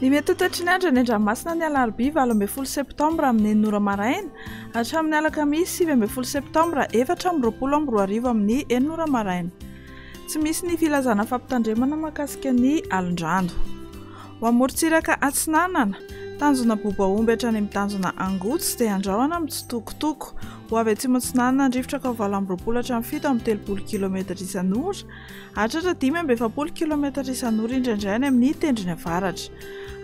Ny mety ho toetry ny andro eny an-dranomasina ny alarobia 18 septambra amin'ny enina ora maraina hatramin'ny alakamisy 19 septambra 2024 amin'ny enina ora maraina. Tsy misy ny filazana fampitandremana mahakasika ny alon-drano. Ho amorontsiraka atsinanana, tanjona Bobaomby hatrany amin'ny tanjona Angotsy dia andrahona mitsitokotoko. Ho avy atsimo atsinanana ny rivotra ka ho 28 hatramin'ny 37 kilometatra isan'ora. Hahatratra 45 kilometatra isan'ora indraindray any amin'ny tendrony avaratra.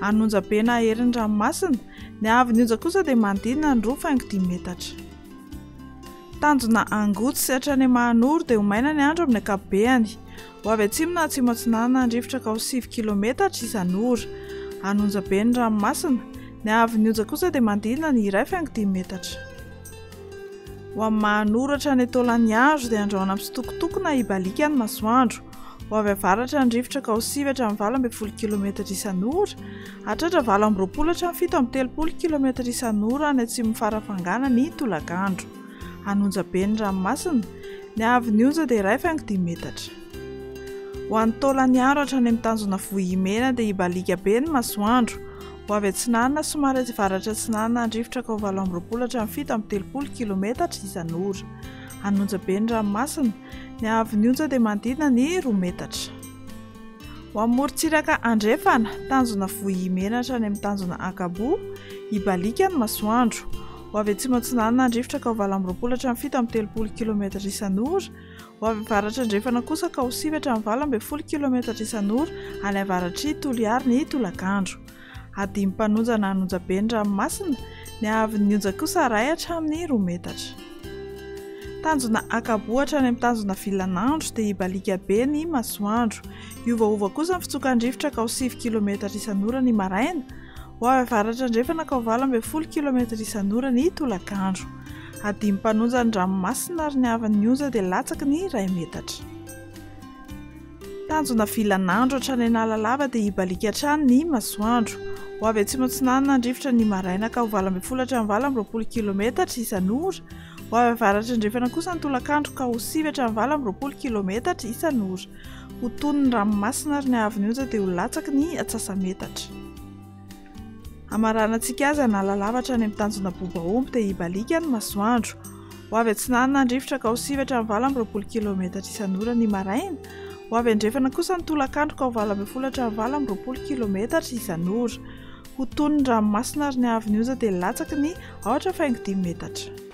An'onjabe na herin'ny ranomasina, ny haavon'ny onja kosa dia manodidina ny 2,5 metatra. Tanjona Angotsy sy hatrany Mahanoro dia ho maina ny andro amin'ny ankapobeany. Ho avy atsimo na atsimo atsinanana ny rivotra ka ho 9 kilometatra isan'ora. An'onjabe ny ranomasina, ny haavon'ny onja kosa dia manodidina ny 1,5 metatra. Ho amin'ny Mahanoro hatrany Taolagnaro dia andrahona mitsitokotoko na hibaliaka ny masoandro. Ho avy avaratra ny rivotra ka ho 9 hatramin'ny 18 kilometatra isan'ora, hahatratra 28 hatramin'ny 37 kilometatra isan'ora any atsimon'i Farafangana ny tolakandro. Hanonja be ny ranomasina, ny haavon'ny onja dia 1,5 metatra. Ho an'i Taolagnaro hatrany amin'ny tanjona Vohimena dia hibaliaka be ny masoandro. Ho avy atsinanana somary avaratra atsinanana ny rivotra ka ho 28 hatramin'ny 37 kilometatra isan'ora. Hanonja be ny ranomasina, ny haavon'ny onja dia manodidina ny 2 metatra. Ho amin'ny morontsiraka andrefana, tanjona Vohimena hatrany amin'ny tanjona Ankaboa, hibaliaka ny masoandro. Ho avy atsimo atsinanana ny rivotra ka ho 28 hatramin'ny 37 kilometatra isan'ora. Ho avy avaratra andrefana kosa ka ho 9 hatramin'ny 18 kilometatra isan'ora any avaratr'i Toliary ny tolakandro. Hadimy mpanonja na hanonja be ny ranomasina, ny haavon'ny onja kosa iray hatramin'ny 2 metatra. Tanjona Ankaboa hatrany amin'ny tanjona Vilanandro dia hibaliaka be ny masoandro. Hiovaova kosa ny fitsokan-drivotra ka ho 9 kilometatra isan'ora ny maraina, Ho avy avaratra andrefana ka ho 18 kilometatra isan'ora ny tolakandro. Hadimy mpanonja ny ranomasina ary ny haavon'ny onja dia latsaky ny iray metatra. Tanjona vilan'andro hatrany Analalava dia hibaliaka hatrany ny masoandro. Ho avy atsimo atsinanana ny rivotra ny maraina ka ho 18 hatramin'ny 28 kilometatra isan'ora. Ho avy avaratra andrefana kosa ny tolakandro ka ho 9 hatramin'ny 28 kilometatra isan'ora. Ho tony ny ranomasina ary ny haavon'ny onja dia ho latsaky ny atsasa-metatra. Hamaranantsika azy Analalava hatrany amin'ny tanjona Bobaomby dia hibaliaka ny masoandro. Ho avy atsinanana ny rivotra ka ho 9 hatramin'ny 28 kilometatra isan'ora ny maraina. Ho avy andrefana kosa ny tolakandro ka ho 18 hatramin'ny 28 kilometatra isan'ora. Ho tony ny ranomasina ary ny haavon'ny onja dia latsaky ny 4,5 metatra.